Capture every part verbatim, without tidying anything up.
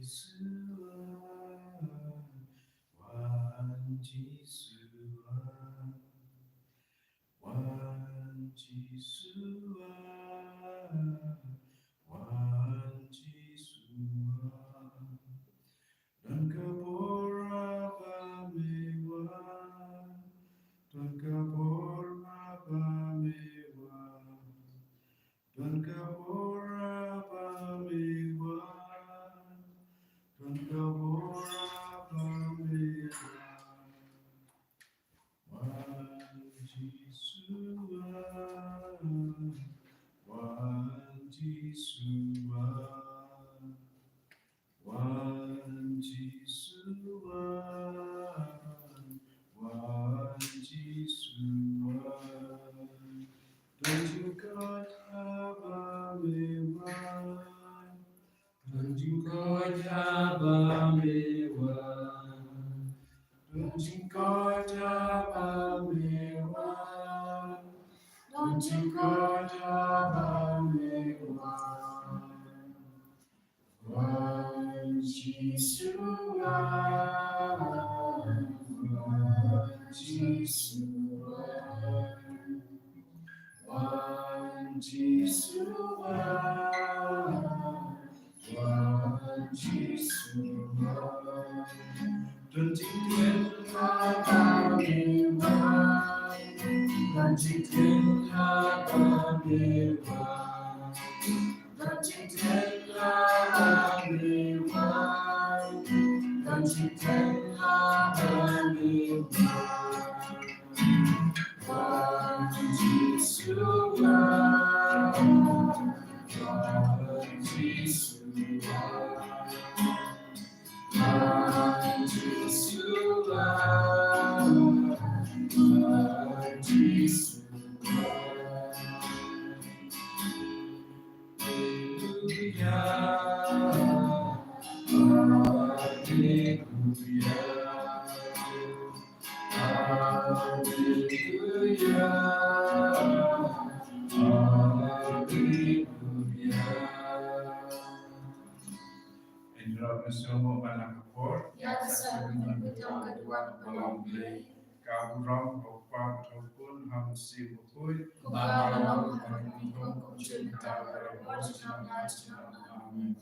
Jisu ah, wan Jisu ah, wan Jisu ah, wan Jisu ah. Don ka por ba me wan, don ka por ba me wan, don ka por ba me wan, don ka por ba me wan. Wan Jisu wan, wan Jisu wan. Wan Jisu wan, wan Jisu wan. Don jingkoit haba me wan, don jingkoit haba me wan. Don jingkoit haba me wan, don jingkoit haba me wan. Wan Jisu wan, wan Jisu wan, wan Jisu wan, wan Jisu wan. Don jingkren haba me wan, don jingkren haba me wan. Don jingkren haba me wan, don jingkren haba me wan. Wan Jisu wan, wan Jisu wan, wan Jisu wan, wan Jisu wan. Haleluya, haleluya, haleluya, haleluya. Hynrei mynta sngewbha ban ïa ka por. Ïa ka sakramint ka jong ka duwan ka long Blei. Ka burom ha u Kpa bad ha u Khun ha u Mynsiem Bakhuid. Kumba ka long ha ka nyngkong, kumjuh mynta, baroh, junom junom. Amen.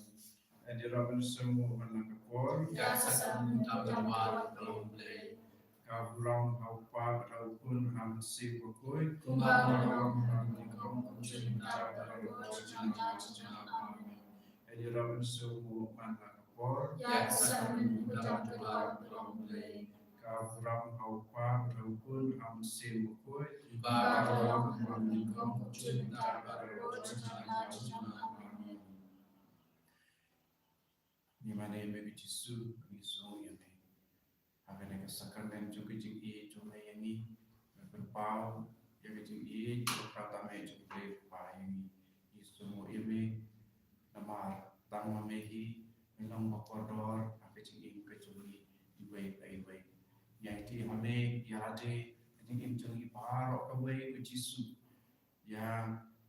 Hynrei mynta sngewbha ban ïa ka por. Ïa ka sakramint ka jong ka duwan ka long Blei. Ka burom ha u Kpa bad ha u Khun ha u Mynsiem Bakhuid. Kumba ka long ha ka nyngkong, kumjuh mynta, baroh, junom junom. Amen. Hynrei mynta sngewbha ban ïa ka por. Ïa ka sakramint ka jong ka duwan ka long Blei. Ka burom ha u Kpa bad ha u Khun ha u Mynsiem Bakhuid. Kumba ka long ha ka nyngkong, kumjuh mynta, baroh, junom junom. Amen. Ngi mane me ko Jisu, ngi sngew ïa me. Ha kane ka sakramen jong ka jingïeit jong me ïa ngi, me pynpaw ïa ka jingïeit ka kyrpad me jong U Blei Kpa ïa ngi. Ngi sngew ïa me namar tang ma me hi me long ba kordor ha ka jingim ka jong ngi iwei pa iwei. Ngi aiti ha me ïa lade ka jingim jong ngi baroh kawei ko Jisu. Ïa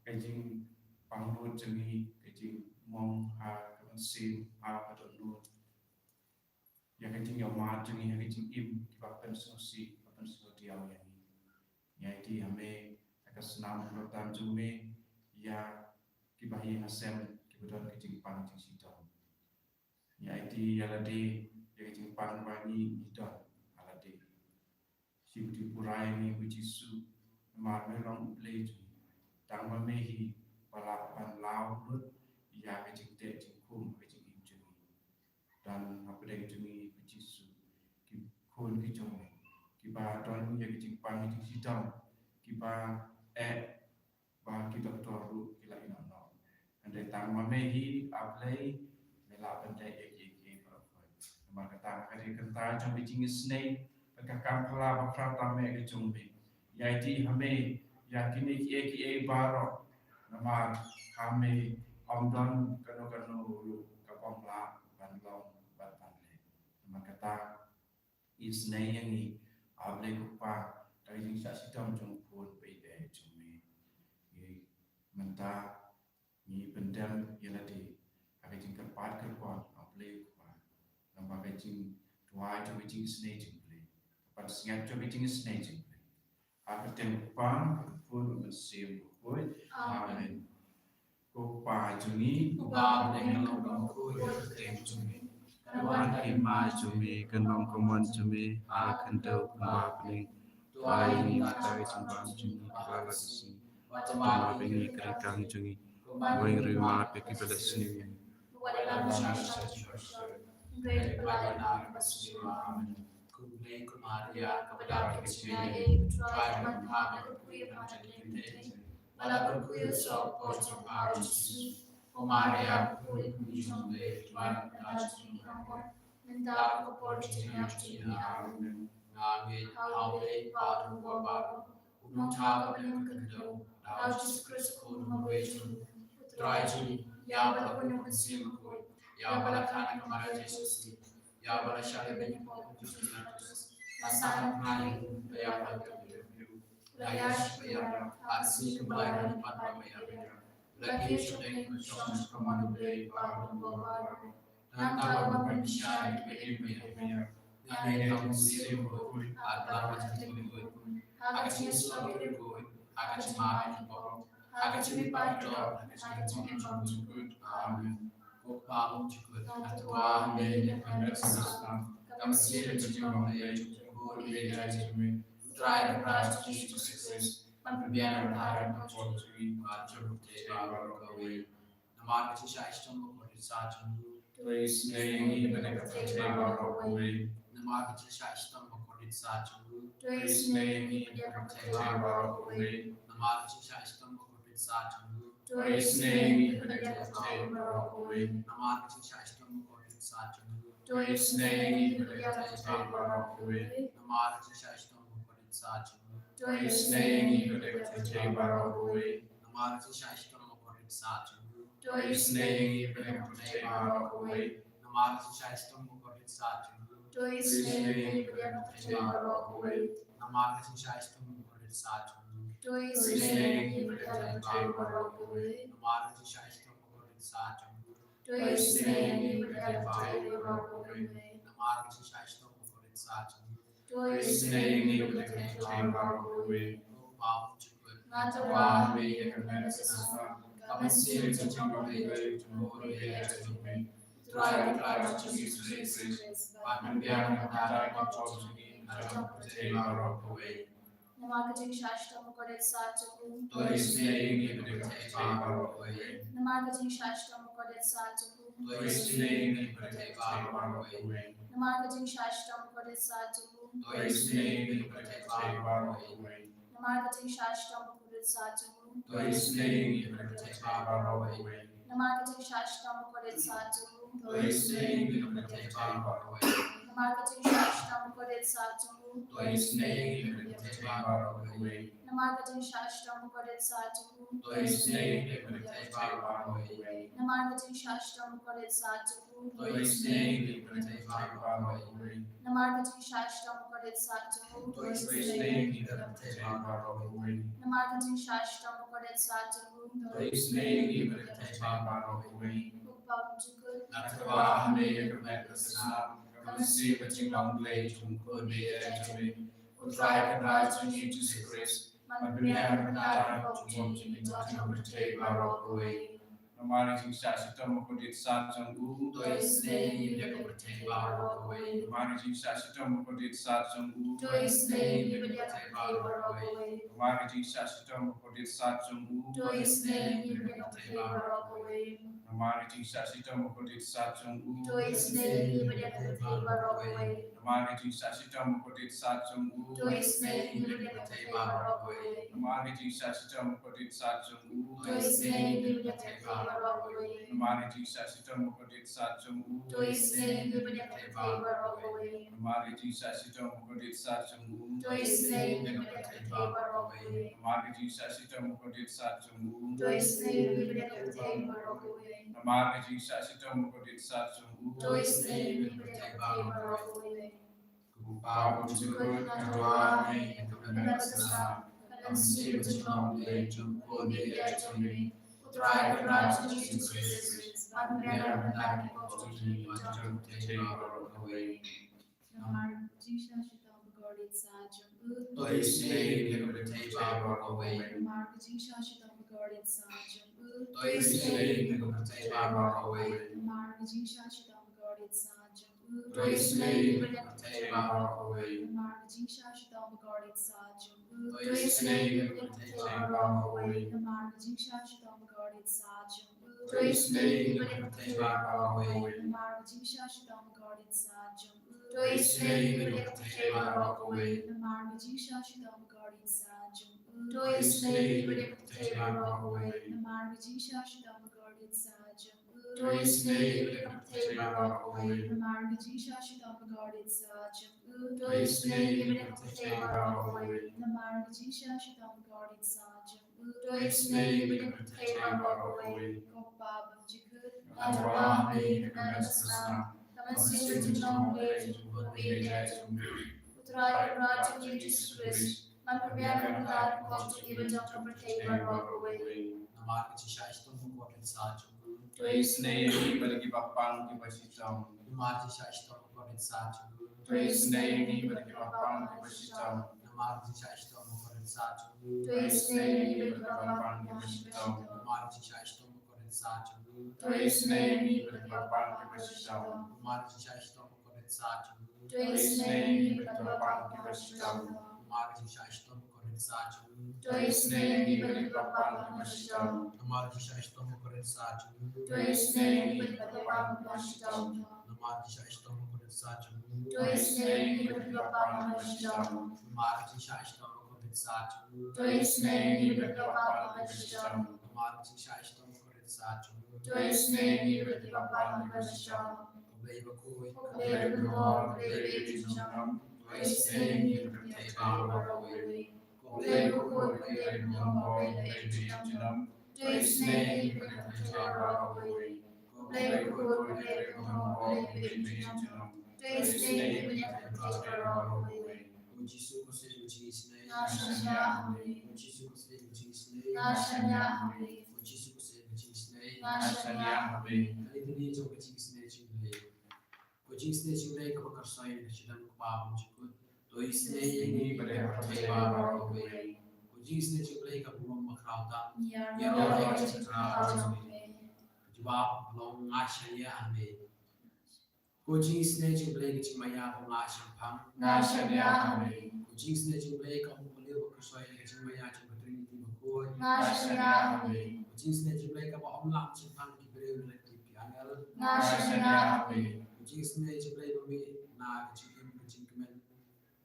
ka jingpang lut jong ngi, ka jingmong ha ka mynsiem ha ka dohnud. Ïa ka jingïohmad jong ngi ha ka jingim, kiba pynsngewsih, kiba pynsngewdiaw ïa ngi. Ngi aiti ha me ha ka snam kyrdan jong me ïa kiba ïeng ha sem, kiba don ka jingpang jingshitom. Ngi aiti ïa lade ïa ka jingpang ba ngi, ngi don ha lade. Shim jingpura ïa ngi ko Jisu, namar me long U Blei jong ngi. Tang ma me hi ba lah ban law lut ïa ka jingteh jingkhum ha ka jingim jong ngi. Don hapdeng jong ngi ko Jisu ki khun ki jong me, kiba don ïa ka jingpang jingshitom, kiba eh ba ki doktor ruh ki la ïeh noh. Hynrei tang ma me hi A Blei, me lah ban leh ïa kiei kiei baroh. Namar kata ha ka jingkynta jong ka jingisynei bad ka kam phylla bakhraw tam ïa ka jong me, ngi aiti ha me ïa kine kiei kiei baroh. Namar ha me ym don kano kano ruh kaba ym lah ban long bad ban leh. Namar kata isynei ïa ngi A Blei ko Kpa da ka jingshah shitom jong U Khun baieit jong me. Ngi mynta ngi pyndem ïa lade ha ka jingkyrpad kyrkhu A Blei ko Kpa. Jingduwai jong ka jingisynei jong U Blei. Ban sngap jong ka jingisynei jong U Blei. Ha ka kyrteng U Kpa, U Khun, U Mynsiem Bakhuid. Amen. Ko Kpa jong ngi uba ha bneng, kan long ka kyrteng jong me. Kan wan ka hima jong me, kan long ka mon jong me ha ka khyndew kumba ha bneng. To ai ïa ngi mynta ka jingbam jong ngi kaba la ka sngi. Bad to map ïa ngi ki ryngkang jong ngi, kumba ngi ruh ngi map ïa kiba la sniew ïa ngi. Amen. Ko Blei, ko Maria kaba dap ka jingaiei, U Trai u don bha bad u kyrkhu ïa pha ha ki kynthei, bad la kyrkhu ïa u soh ka por jong u Jisu. Ko Maria, ko Kpa jong U Blei, to ai ïa ngi mynta ka por jong ngi. Amen. Nga ngeit ha U Blei Kpa Uba Baroh, U Nongthaw ba ha bneng bad ha ka khyndew, da U Jisu Khrist U Khun U Marwei jong U Trai jong ngi, ïa uba la pun ha U Mynsiem Bakhuid, ïa uba la kha na ka Maria Theisotti, ïa uba la shah leh beiñ ha u Pontius Pilatus, la sah na ka bnai, la ïap, la kynduh, la ïaid sha ka jingïap, ha ka sngi kaba lai, la leit pat sha ka jingim. La kiew sha ka bneng, la shong sha ka mon U Blei Uba Baroh. Nangta u wan ban pynshai ïa kiba im bad ïa kiba biang. Nga ngeit ha U Mynsiem Bakhuid, ha ka Trinity bakhuid, ha ka jingïasyllok bakhuid, ha ka jingmap ïa ki pop, ha ka jingmihpat ki doh, ha ka jingim jong u Kpa jong u Kpa. Amen. Ko Kpa jong u Kpa, nga tyrwa ha me ïa ka met ka snam, ka mynsiem bad ka jinglong lei jong u Khun bad u Blei jong ngi, U Trai Kynrad jong ngi U Jisu Khrist, ban pynbiang ïa ka bynta ka jong ngi bad jong ka pyrthei baroh kawei. Namar ka jingshah shitom bakordit sat jong u, to isynei ïa ngi bad ïa ka pyrthei baroh kawei. Namar ka jingshah shitom bakordit sat jong u, to isynei ïa ngi bad ïa ka pyrthei baroh kawei. Namar ka jingshah shitom bakordit sat jong u, to isynei ïa ngi bad ïa ka pyrthei baroh kawei. Namar ka jingshah shitom bakordit sat jong u, to isynei ïa ngi bad ïa ka pyrthei baroh kawei. Namar ka jingshah shitom bakordit sat jong u, to isynei ïa ngi bad ïa ka pyrthei baroh kawei. Namar ka jingshah shitom bakordit sat jong u, to isynei ïa ngi bad ïa ka pyrthei baroh kawei. Namar ka jingshah shitom bakordit sat jong u, to isynei ïa ngi bad ïa ka pyrthei baroh kawei. Namar ka jingshah shitom bakordit sat jong u, to isynei ïa ngi bad ïa ka pyrthei baroh kawei. Namar ka jingshah shitom bakordit sat jong u, to isynei ïa ngi bad ïa ka pyrthei baroh kawei. Namar ka jingshah shitom bakordit sat jong u, to isynei ïa ngi bad ïa ka pyrthei baroh kawei. Ko Kpa jong u Kpa, nga tyrwa ha me ïa ka met ka snam, ka mynsiem bad ka jinglong lei jong u Khun bad U Blei jong ngi, U Trai Kynrad jong ngi U Jisu Khrist, ban pynbiang ïa ka bynta ka jong ngi bad jong ka pyrthei baroh kawei. Namar ka jingshah shitom bakordit sat jong u, to isynei ïa ngi bad ïa ka pyrthei baroh kawei. Namar ka jingshah shitom bakordit sat jong u, to isynei ïa ngi bad ïa ka pyrthei baroh kawei. Namar ka jingshah shitom bakordit sat jong u, to isynei ïa ngi bad ïa ka pyrthei baroh kawei. Namar ka jingshah shitom bakordit sat jong u, to isynei ïa ngi bad ïa ka pyrthei baroh kawei. Namar ka jingshah shitom bakordit sat jong u, to isynei ïa ngi bad ïa ka pyrthei baroh kawei. Namar ka jingshah shitom bakordit sat jong u, to isynei ïa ngi bad ïa ka pyrthei baroh kawei. Namar ka jingshah shitom bakordit sat jong u, to isynei ïa ngi bad ïa ka pyrthei baroh kawei. Namar ka jingshah shitom bakordit sat jong u, to isynei ïa ngi bad ïa ka pyrthei baroh kawei. Namar ka jingshah shitom bakordit sat jong u, to isynei ïa ngi bad ïa ka pyrthei baroh kawei. Namar ka jingshah shitom bakordit sat jong u, to isynei ïa ngi bad ïa ka pyrthei baroh kawei. Ko Kpa jong u Kpa, nga tyrwa ha me ïa ka met ka snam, ka mynsiem bad jinglong lei jong u Khun bad U Blei jong ngi, U Trai Kynrad jong ngi U Jisu Khrist, ban pynbiang ïa ka bynta ka jong ngi bad jong ka pyrthei baroh kawei. Namar ka jingshah shitom bakordit sat jong u, to isynei ïa ngi bad ïa ka pyrthei baroh kawei. Namar ka jingshah shitom bakordit sat jong u, to isynei ïa ngi bad ïa ka pyrthei baroh kawei. Namar ka jingshah shitom bakordit sat jong u, to isynei ïa ngi bad ïa ka pyrthei baroh kawei. Namar ka jingshah shitom bakordit sat jong u, to isynei ïa ngi bad ïa ka pyrthei baroh kawei. Namar ka jingshah shitom bakordit sat jong u, to isynei ïa ngi bad ïa ka pyrthei baroh kawei. Namar ka jingshah shitom bakordit sat jong u, to isynei ïa ngi bad ïa ka pyrthei baroh kawei. Namar ka jingshah shitom bakordit sat jong u, to isynei ïa ngi bad ïa ka pyrthei baroh kawei. Namar ka jingshah shitom bakordit sat jong u, to isynei ïa ngi bad ïa ka pyrthei baroh kawei. Namar ka jingshah shitom bakordit sat jong u, to isynei ïa ngi bad ïa ka pyrthei baroh kawei. Namar ka jingshah shitom bakordit sat jong u, to isynei ïa ngi bad ïa ka pyrthei baroh kawei. Ko Kpa jong u Kpa, nga tyrwa ha me ïa ka met ka snam, ka mynsiem bad jinglong lei jong u Khun bad U Blei jong ngi, U Trai Kynrad jong ngi U Jisu Khrist, Namar ka jingshah shitom bakordit sah jong u. To isynei ïa ka pyrthei baroh kawei. Namar ka jingshah shitom bakordit sah jong u. To isynei ïa ka pyrthei baroh kawei. Namar ka jingshah shitom bakordit sah jong u. To isynei ïa ka pyrthei baroh kawei. Namar ka jingshah shitom bakordit sah jong u. To isynei ïa ka pyrthei baroh kawei. Namar ka jingshah shitom bakordit sah jong u. To isynei ïa ka pyrthei baroh kawei. Namar ka jingshah shitom bakordit sah jong u. To isynei ïa ka pyrthei baroh kawei. Namar ka jingshah shitom bakordit sah jong u. To isynei ïa ka pyrthei baroh kawei. Namar ka jingshah shitom bakordit sah jong u. To isynei ïa ka pyrthei baroh kawei. Namar ka jingshah shitom bakordit sah jong u. To isynei ïa ka pyrthei baroh kawei. Namar ka jingshah shitom bakordit sah jong u. To isynei ïa ka pyrthei baroh kawei. Ko Pa bymjukut. Nga dawa ha me ka nang ka snam. Ka mynsiem jong U Blei jong U Blei jong U Trai U Trai jong ngi Jisu Khrist. Man pynbiang ka bynta ka khop jong ngi ba jong ka pyrthei baroh kawei. Namar ka jingshah shitom bakordit sah jong u. To isynei ïa ngi bad ïa ki bapang kiba shitom. Namar ka jingshah shitom bakordit sah jong u. To isynei ïa ngi bad ïa ki bapang kiba shitom. Namar ka jingshah shitom bakordit sah jong u. To isynei ïa ngi bad ïa ki bapang kiba shitom. Namar ka jingshah shitom bakordit sah jong u. To isynei ïa ngi bad ïa ki bapang kiba shitom. Namar ka jingshah shitom bakordit sah jong u. To isynei ïa ngi bad ïa ki bapang kiba shitom. Namar ka jingshah shitom bakordit sah jong u. To isynei ïa ngi bad ïa ki bapang kiba shitom. Namar ka jingshah shitom bakordit sah jong u. To isynei ïa ngi bad ïa ki bapang kiba shitom. Namar ka jingshah shitom bakordit sah jong u. To isynei ïa ngi bad ïa ki bapang kiba shitom. Namar ka jingshah shitom bakordit sah jong u. To isynei ïa ngi bad ïa ki bapang kiba shitom. Namar ka jingshah shitom bakordit sah jong u. To isynei ïa ngi bad ïa ki bapang kiba shitom. Ko Blei bakhuid, ko Blei bakhraw, ko Blei ba ïeit junom. To isynei ïa ngi bad ïa ki bapang kiba shitom. Ko Blei bakhuid, ko Blei bakhraw, ko Blei ba ïeit junom. To isynei ïa ngi bad ïa ki bapang kiba shitom. Ko Blei bakhuid, ko Blei bakhraw, ko Blei ba ïeit junom. To isynei ïa ngi bad ïa ki bapang kiba shitom. Ko Jisu ko Seiñ ba jingisynei. Nga shaniah ha me. Ko Jisu ko Seiñ ba jingisynei. Nga shaniah ha me. Ko Jisu ko Seiñ ba jingisynei. Nga shaniah ha me. Ka litany jong ka jingisynei jong U Blei. Ko jingisynei jong U Blei kaba kyrsoi na ka shadem U Kpa bymjukut. To isynei ïa ngi bad ïa ka pyrthei baroh kawei. Ko jingisynei jong U Blei kaba ym bakhraw tam. Ïaroh ïa ka jingkhraw jong me. Jubab ka long nga shaniah ha me. Ko jingisynei jong U Blei ka jingmaïa ba ym lah shemphang. Nga shaniah ha me. Ko jingisynei jong U Blei kaba ym mlien ba kyrsoi ka jingmaïa jong ka Trinity bakhuid. Nga shaniah ha me. Ko jingisynei jong U Blei kaba ym lah shemphang ki briew ne ki angel. Nga shaniah ha me. Ko jingisynei jong U Blei ba mih na ka jingim ka jingkmen.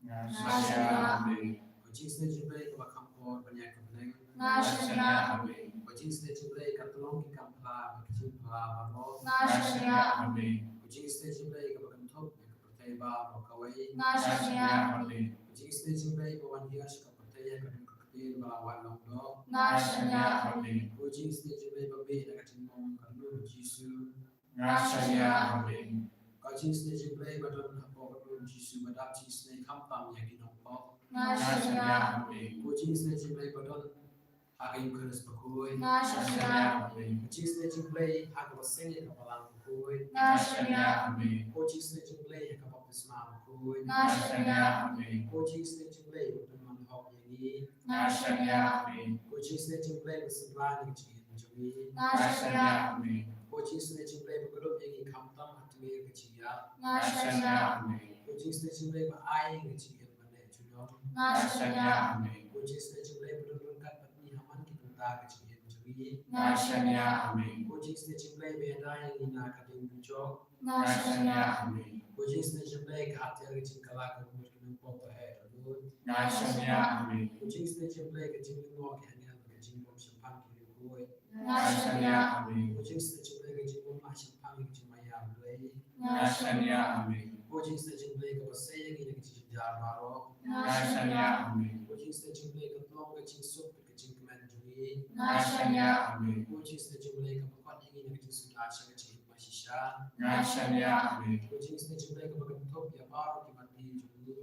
Nga shaniah ha me. Ko jingisynei jong U Blei kaba kham kor ban ïa ka bneng. Nga shaniah ha me. Ko jingisynei jong U Blei ka tlong ki kam phla bad ki jingphla baroh. Nga shaniah ha me. Ko jingisynei jong U Blei kaba kynthup ïa ka pyrthei baroh kawei. Nga shaniah ha me. Ko jingisynei jong U Blei ba wan hiar sha ka pyrthei ha ka dur ka ktien ba la wan long doh. Nga shaniah ha me. Ko jingisynei jong U Blei ba mih na ka jingmong ka lum Jisu. Nga shaniah ha me. Ko jingisynei jong U Blei ba don hapoh ka lum Jisu ba dap jingisynei khamtam ïa ki nongpop. Nga shaniah ha me. Ko jingisynei jong U Blei ba don ha ka Eukharist bakhuid. Nga shaniah ha me. Ko jingisynei jong U Blei ha kaba seng ïa ka balang bakhuid. Nga shaniah ha me. Ko jingisynei jong U Blei ha ka baptisma bakhuid. Nga shaniah ha me. Ko jingisynei jong U Blei ba pynman hok ïa ngi. Nga shaniah ha me. Ko jingisynei jong U Blei ba synran ïa ka jingim jong ngi. Nga shaniah ha me. Ko jingisynei jong U Blei ba kdup ïa ngi khamtam ha tmier ka jingïap. Nga shaniah ha me. Ko jingisynei jong U Blei ba ai ïa ngi ka jingim ban leh junom. Nga shaniah ha me. Ko jingisynei jong U Blei ba don ryngkat bad ngi ha man ki bynta ka jingim jong ngi. Nga shaniah ha me. Ko jingisynei jong U Blei ba ïada ïa ngi na ka ding dujok. Nga shaniah ha me. Ko jingisynei jong U Blei ka atiar ka jingkylla ka bun ki nongpop ba heh dohnud. Nga shaniah ha me. Ko jingisynei jong U Blei ka jinglyngngoh ki angel bad ka jingbym shemphang ki riewkhuid. Nga shaniah ha me. Ko jingisynei jong U Blei ka jingbym lah shemphang ki jingmaïa U Blei. Nga shaniah ha me. Ko jingisynei jong U Blei kaba sei ïa ngi na ki jingjynjar baroh. Nga shaniah ha me. Ko jingisynei jong U Blei ka tlong ka jingsuk ka jingkmen jong ngi. Nga shaniah ha me. Ko jingisynei jong U Blei kaba khot ïa ngi na ka jingsuda sha ka jingim bashisha. Nga shaniah ha me. Ko jingisynei jong U Blei kaba kynthup ïa baroh ki mati jong ngi.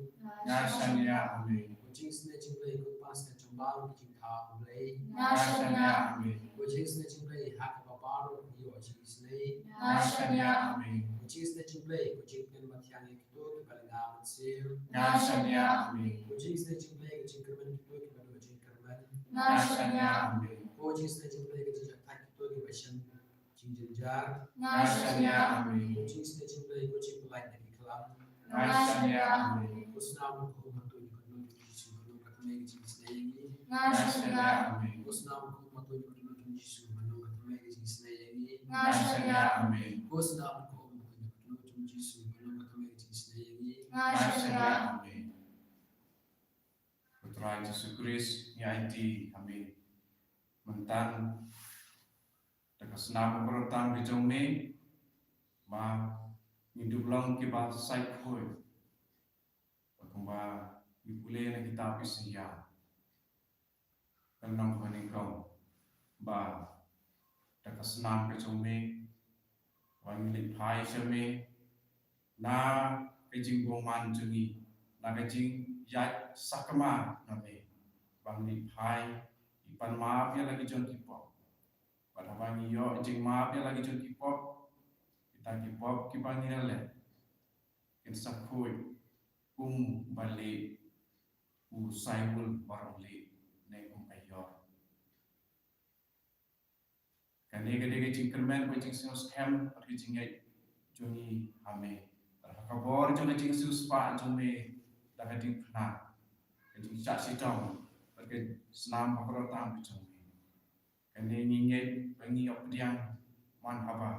Nga shaniah ha me. Ko jingisynei jong U Blei kaba pass ka jong baroh ki jingthaw U Blei. Nga shaniah ha me. Ko jingisynei jong U Blei ha kaba baroh ngi ïoh Jingïaseng. Nga shaniah, amen. Ko jingïaseng jong U Blei, ko jingpynmathiang ïa kito kiba lyngba mynsiem. Nga shaniah, amen. Ko jingïaseng jong U Blei, ko jingkyrmen kito kiba duh jingkyrmen. Nga shaniah, amen. Ko jingïaseng jong U Blei, ko jingïaseng kito kiba shem jingjynjar. Nga shaniah, amen. Ko jingïaseng jong U Blei, ko jingpyllait na ki khlam. Nga shaniah, amen. Ko snam ko um hato ïa ka dohnud jong U Jisu, ka long ka thymmai ka jingïaseng ïa ngi. Nga shaniah, amen. Ko snam ko um hato ïa ka dohnud jong U Jisu, ka long ka thymmai ka jingïaseng ïa ngi. Nga shaniah, amen. Ko snam ko um hato ïa ka dohnud jong U Jisu, ka long ka thymmai ka jingïaseng ïa ngi. Nga shaniah, amen. Ko Trai Jisu Khrist, ngi aiti ha me mynta da ka snam baroh tam ka jong me, ba ngin dup long kiba sait khuid. Ba kumba ngi pule na kitab Isaïah, ka long kaba nyngkong, ba da ka snam ka jong me, ba ngi leit phai sha me, na ka jingbymman jong ngi, na ka jingïaid sakma na me, ba ngi leit phai, ngi pan map ïa la ki jong ki pop. Bad haba ngi ïoh jingmap ïa la ki jong ki pop, kita ki pop kiba ngi la leh kin sa khuid kum ba lieh u saiwul baroh lieh ne kum ka ïor. Kane ka dei ka jingkyrmen bad jingsngewskhem bad ka jingngeit jong ngi ha me. Bad ha ka bor jong ka jingsiewspah jong me da ka jingpynah, ka jingshah shitom bad ka snam baroh tam ka jong me. Kane ngi ngeit ba ngi ïoh pdiang man haba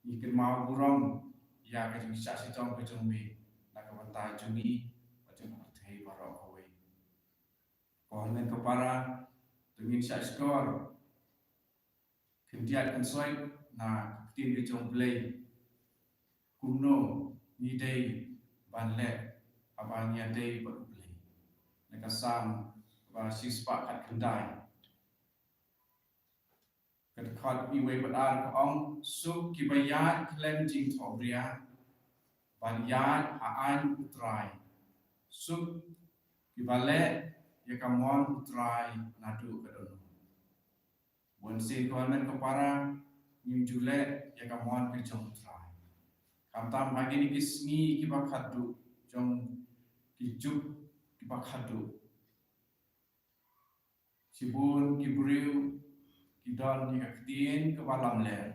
ngi kynmaw burom ïa ka jingshah shitom ka jong me na ka bynta jong ngi bad jong ka pyrthei baroh kawei. Ko hynmen ko para, to ngin shah shkor khyndiat khynsoit na ka ktien ka jong U Blei. Kumno ngi dei ban leh haba ngi ïadei bad U Blei. Na ka Salm kaba shispah khatkhyndai, ka dkhot kaba wei bad ar ka ong, suk kiba ïaid khlem jingthohbria ban ïaid ha aiñ U Trai. Suk kiba leh ïa ka mon U Trai naduh ka dohnud. Bun sien ko hynmen ko para, ngim ju leh ïa ka mon ka jong U Trai. Khamtam ha kine ki sngi kiba khatduh jong ki juk kiba khatduh, shibun ki briew ki don ïa ka ktien kaba lamler,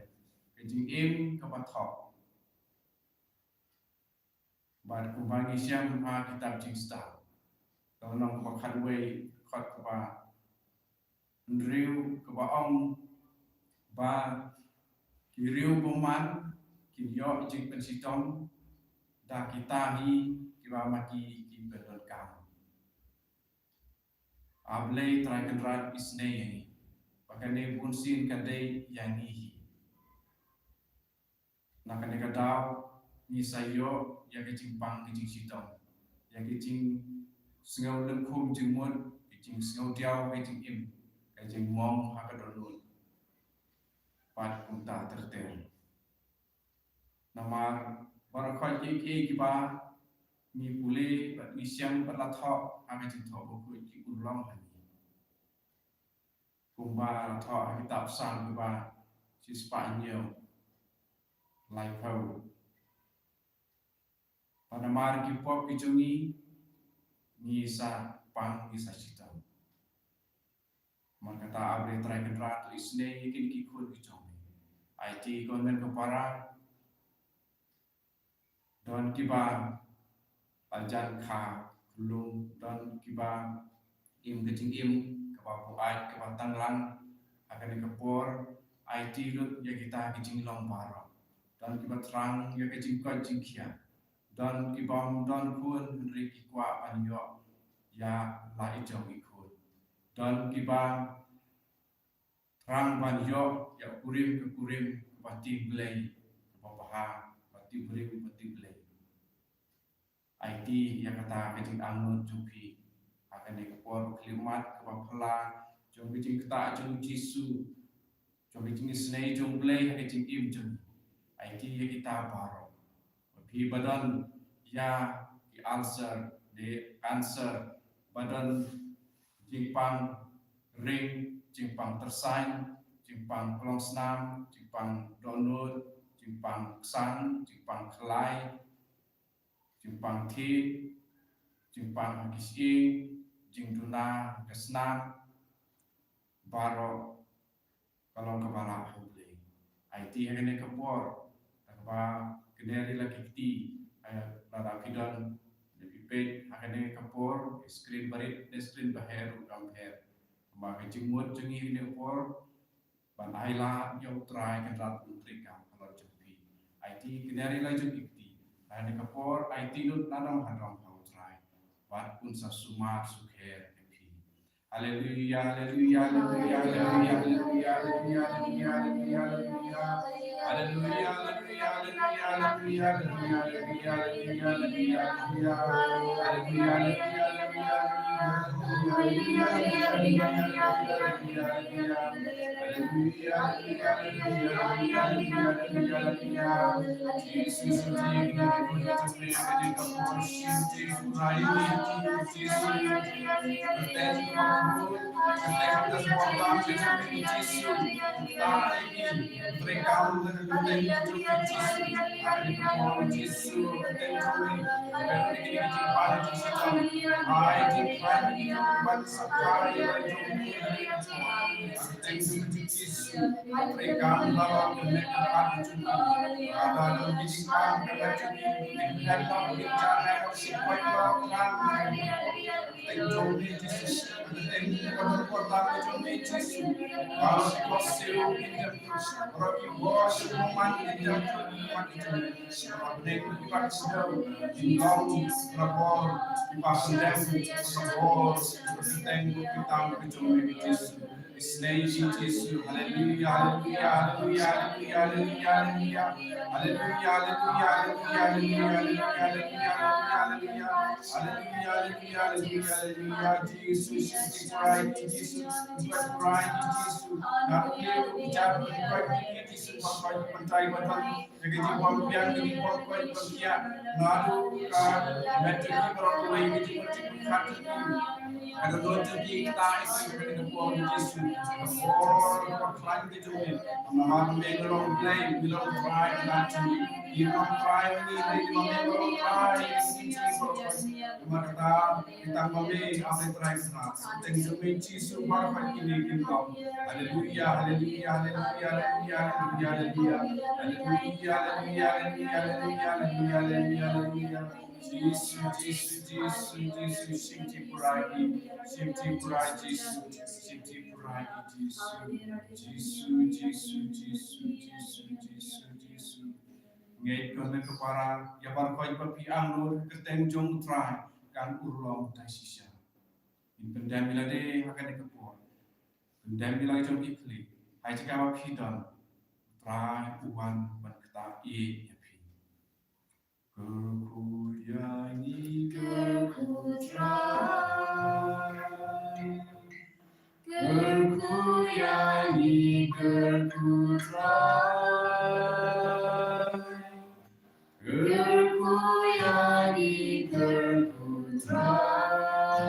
ka jingim kaba thok. Bad kumba ngi shem ha kitab Jingstad, ka lynnong kaba khatwei, dkhot kaba hynriew, kaba ong ba ki riew bymman kin ïoh jingpynshitom da kita hi kiba ma ki ki pyndonkam. A Blei Trai Kynrad, isynei ïa ngi ba kane bunsien ka dei ïa ngi hi. Na kane ka daw ngi sa ïoh ïa ka jingpang ka jingshitom, ïa ka jingsngew lyngkhum jingmut, ka jingsngew diaw ka jingim, ka jingmong ha ka dohnud. Bad kumta ter ter. Namar baroh khoit kiei kiei kiba ngi pule bad ngi shem bad la thoh ha ka Jingthoh Bakhuid ki urlong ha ngi. Kumba la thoh ha kitab Salm kaba shispah hynñiew, laiphew. Bad namar ki pop ki jong ngi, ngi sa pang, ngi sa shitom. Namar kata, A Blei Trai Kynrad, to isynei ïa kine ki khun ki jong me. Aiti ko hynmen ko para, don kiba la jan kha khyllung, don kiba im ka jingim kaba buaid, kaba tanglang ha kane ka por. Aiti lut ïa kita ki jinglong baroh. Don kiba thrang ïa ka jingkoit jingkhiah. Don kibym don khun hynrei ki kwah ban ïoh ïa la i jong i khun. Don kiba thrang ban ïoh ïa u kurim ka kurim kaba tieng Blei, kaba bha, kaba tieng briew, kaba tieng Blei. Aiti ïa kata ka jingangnud jong phi ha kane ka por bakhyllipmat kaba phylla jong ka jingktah jong U Jisu, jong ka jingisynei jong U Blei ha ka jingim jong ngi. Aiti ïa kita baroh. Ba phi ba don ïa ki ulcer ne cancer, ba don jingpang ring, jingpang tyrsain, jingpang klongsnam, jingpang dohnud, jingpang ksan, jingpang khlai, jingpang thied, jingpang ha ki shyieng, jingduna ha ka snam, baroh ka long kaba lah ha U Blei. Aiti ha kane ka por, da kaba kner ïa la ki kti, eh, lada phi don, da phi peit ha kane ka por, screen barit ne screen baher ruh kam pher. Namar ka jingmut jong ngi ha kane ka por, ban ai lad ïa U Trai Kynrad un treikam halor jong phi. Aiti kner ïa la jong ki kti. Ha kane ka por, aiti lut nadong hadong ha U Trai. Bad un sa sumar sukher ïa phi. Haleluya, haleluya, haleluya, haleluya, haleluya. Haleluya, haleluya, haleluya, haleluya. His name is Jesus. Hallelujah, hallelujah, hallelujah. Hallelujah, hallelujah, hallelujah. Hallelujah, hallelujah, hallelujah. Hallelujah, hallelujah, hallelujah. Jesus, Jesus, Jesus, Jesus. Not only we judge, but we Jesus, Hallelujah, hallelujah, hallelujah, hallelujah. Hallelujah, hallelujah, hallelujah, hallelujah, hallelujah, hallelujah. Jesus, Jesus, Jesus, Jesus, shimti purai, shimti purai, Jesus, shimti purai, Jesus, Jesus, Jesus. Ngeit ko na ka para, ïa baroh ba phi angnud, ka kyrteng jong U Trai kan urlong tai shisha. Ngin pyndem ïa lade ha kane ka por. Pyndem ïa la jong ki khlieh. Ha jaka ba phi don, U Trai u wan ban ktah ïa phi. Kyrkhu ïa ngi, kyrkhu Trai. Kyrkhu ïa ngi, kyrkhu Trai. Kyrkhu ïa ngi, kyrkhu Trai.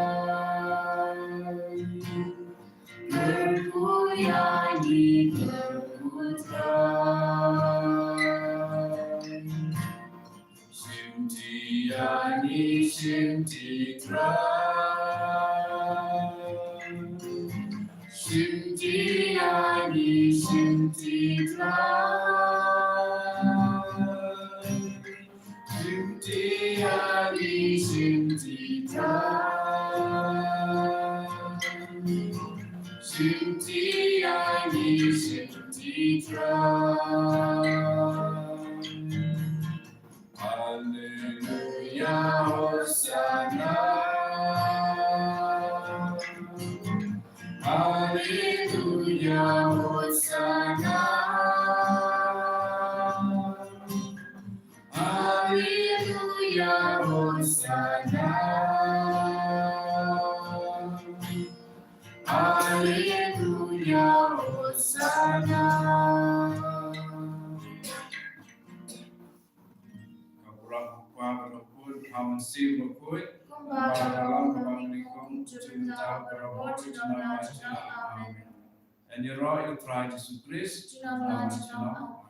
Kyrkhu ïa ngi, kyrkhu Trai. Shimti ïa ngi, shimti Trai. Shimti ïa ngi, shimti Trai. Shimti ïa ngi, shimti Trai. Shimti ïa ngi, shimti Trai. Hallelujah, Hosanna. Hallelujah, Hosanna. Hallelujah, Hosanna. Hallelujah, Hosanna. Ka burom u Kpa bad u Khun bad u Mynsiem Bakhuid. Kumba ha ka lynnong, kumba ha ka lynnong, kumba ha ka lynnong, kumba ha ka lynnong. Amen. Ïaroh ïa u Trai Jisu Khrist. Junom la junom.